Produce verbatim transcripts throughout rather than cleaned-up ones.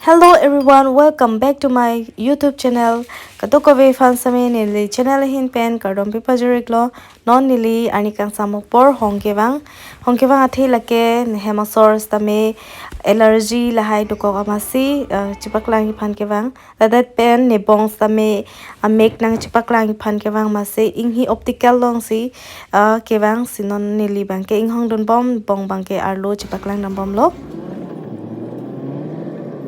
Hello everyone, welcome back to my YouTube channel. Kadokave aphan sitame neli channel ahin pen kardom pajir-iklo. Non neli arni kangsam apor hong kevang. Hong kevang athe lake ne hem asor sitame allergy lahai dokok amatsi, eh, chepaklangji aphan kevang. Ladak pen nebong sitame amek nangchepaklangji aphan kevang amatsi inghi optical alongsi, ah, kevangsi non neli abangke inghongdunbom, bong abangke arlo chepaklangdambomlo.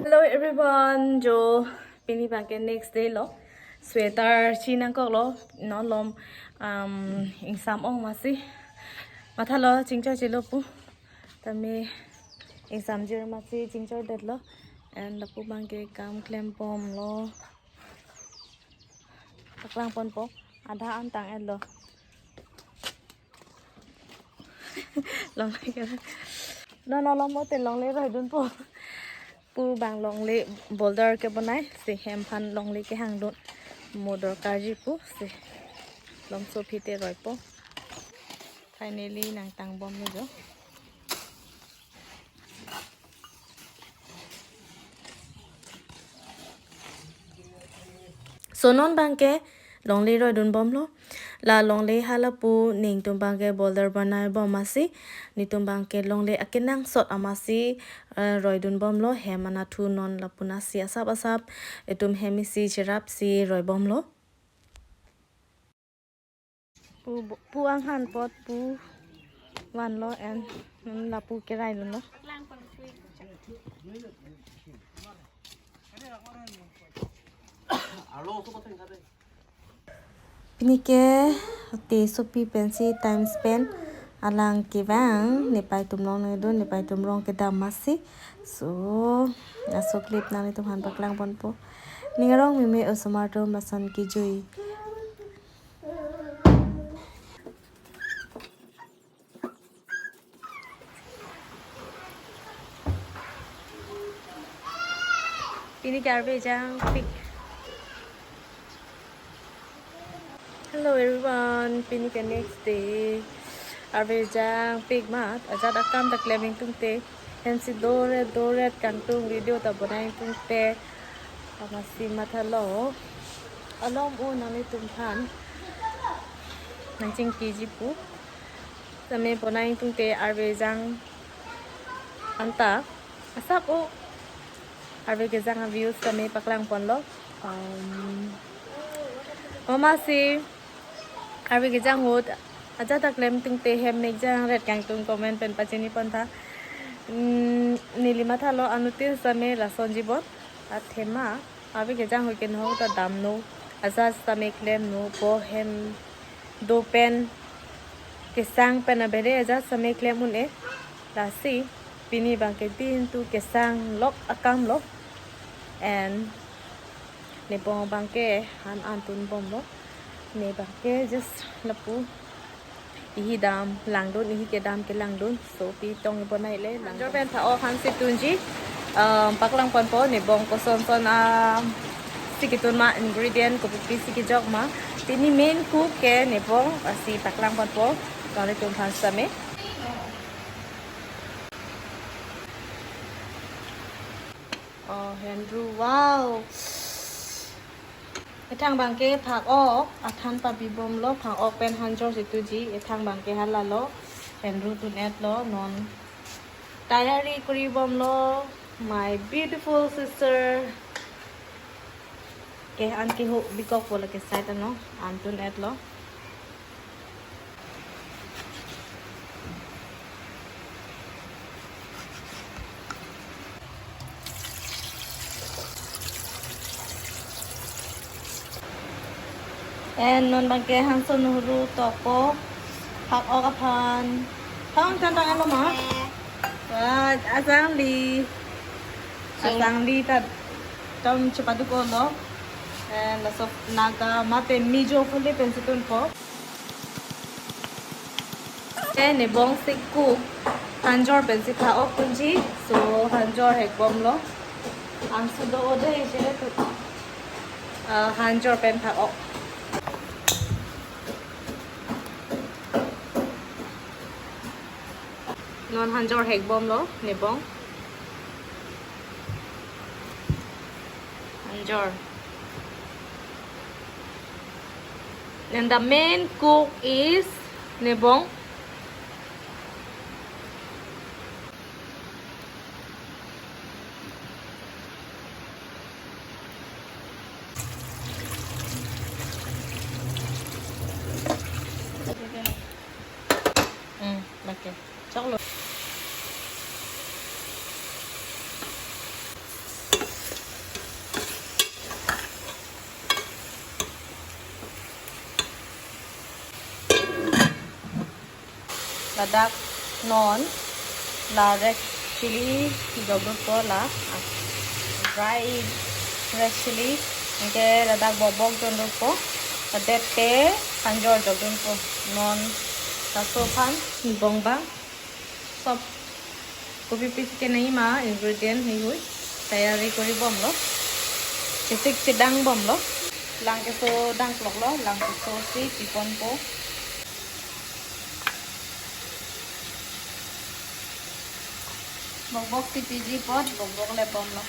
Hello everyone, jo pini abangke next day lo. Sweater chinangkoklo, non malom, um, ingsam ong amatsi. Mathalo chingchor chelo pu. Tame ingsam jir amatsi chingchordetlo. And lapu abangke kam klembomlo. Paklangponpo. Adha an tang-etlo. Longle ke. Non malom mo te longle roidunpo. Pu abang longle boulder kebonai. Si hem aphan longle kehangdun. Mo dorkarji pusi. Malom sophi te roipo. Finally nangtangbomlo jo. So non abangke longle roidunbomlo. La longle hala pu netum abangke boulder bonaibom amatsi. Netum abangke longle akenangsot amatsi, eh, roidunbomlo. Hem anatthu non lapu nasi asap asap. Itum hem isi cherapsi roibomlo. Pu, pu anghan apot pu vanlo and, mm, lapu keraidunlo. Pini ke te sopi pensi time spend alang kevang, nepei atum along nangdun, nepei atum rong kedam amatsi. So, laso clip nanglitum aphan paklangponpo. Ning arong meme osomar atum lason kejui. Pini ke arve jangpik. Hello everyone, pini ke next day. Arve jangpik amat, ajat akam ta klem ingtungte. Hem si doret doret kangtung, video ta bonai ingtungte. Amatsi mathalo. Malom o nanglitum aphan nangchingkiji pu. Tame bonai ingtungte arve jang anta asap o. Arve kejang aviews tame paklangponlo. Um, amatsi arve kejang ahut ajat ta klem ingtungte hem mek jangret kangtung comment pen pachinipontha. Mm, neli mathalo anuttin sitame lasonjibon. Athema arve kejang ahut ke nohok ta damnon. Ajat sitame klemnon, po hem do pen kesang pen abere ajat sitame klem un-e. Lasi pini abangke din tu kesanglok akamlo. And nebong abangke han antunbomlo. Ne abangke just lapu ihi dam langdun, ihi kedam kelangdun. So pi tong ibonaile lang. Hanjor pen phak-ok aphan si tunji. Um, paklangponpo nebong kosonson, um, si ketun ma, ingredient kopi pi si kejok ma. Pini main cook ke nebong, ah, si paklangponpo. Nanglitum aphan sitame. Oh, Henru, wow. Ethang abangke phak-ok athan pabibomlo, phak-ok pen hanjor si tunji, ethang abangke halalo, Henru tun-etlo, non tayari kuribomlo, my beautiful sister. Ke an keho bikokpo lake side ano, an tun-etlo. And non abangke hangso nohru tokpo, phak-ok aphan. Phak-ok than tang-etlo ma? Wah, asangli. So asangli ta tom chepaduk-olo. And laso Naga mate Mizo phule pensi tunpo. Eh, nebong si cook. Hanjor pensi phak-ok tunji. So hanjor hekbomlo. Angsu do-o dei, chere tu. Ah, hanjor pen phak-ok. Non hanjor hekbomlo, nebong. Sure. And the main cook is Nebong. Hmm, okay. Choklo. Ladak non la red chilli jokdunpo, la dry red chilli, anke ladak bokbok jokdunpo, ladak te kanjor jokdunpo. Non laso aphan bong bang sob kopi pisi kenai ma ingredient heihui tayari kori bomlo. Kesik chedang bomlo. Lang keso dangkloklo, lang keso si piponpo. Bokbok si piji apot bokbok le bomlo.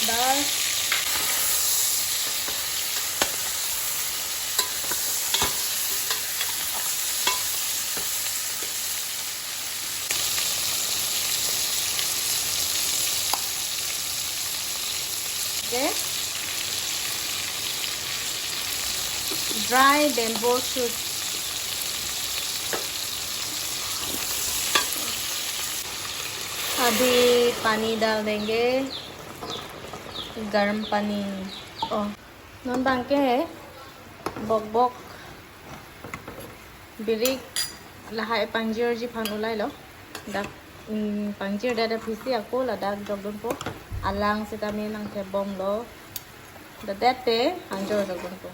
Dal. Okay. Dry bamboo shoot. अभी पानी डाल देंगे, गर्म पानी। Oh, non bangke bokbok birik lahai pangjirji aphan ulailo. Dak, mm, pangjir dada pisi ako ladak jokdunpo. Alang sitame nangthep bomlo. Ladak te kanjor jokdunpo.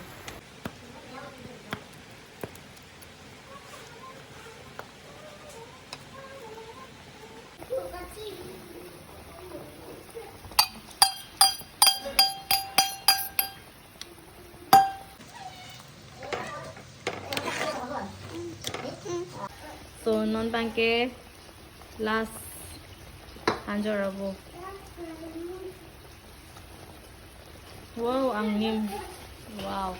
So, non bangke last kanjor abo. Wow, angnim. Wow.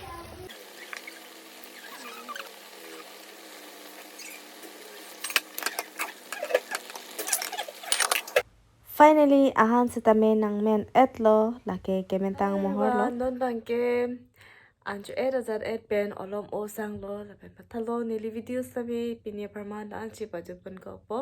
Finally, ahan sitame nangmen etlo, lake kementang mohorlo. Wa, non bangke anjo et ajat et pen olom osanglo, lapen pathalo neli video sitame pini apharman la-ansi pajutpon kokpo.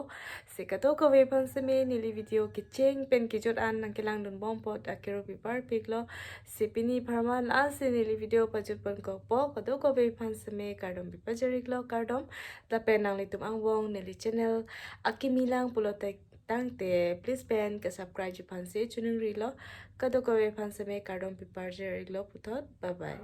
Si kadokave aphan sitame neli video kecheng pen kejut an nangkelangdun bom apot akero piparpiklo. Si pini apharman la-ansi neli video pajutpon kokpo. Kadokave aphan sitame kardom pipajiriklo, kardom. Lapen nanglitum angbong neli channel akimi lang pulote tangte, please pen ke subscribe ji aphansi chiningrilo. Kadokave aphan sitame kardom pipajiriklo puthot. Bye bye.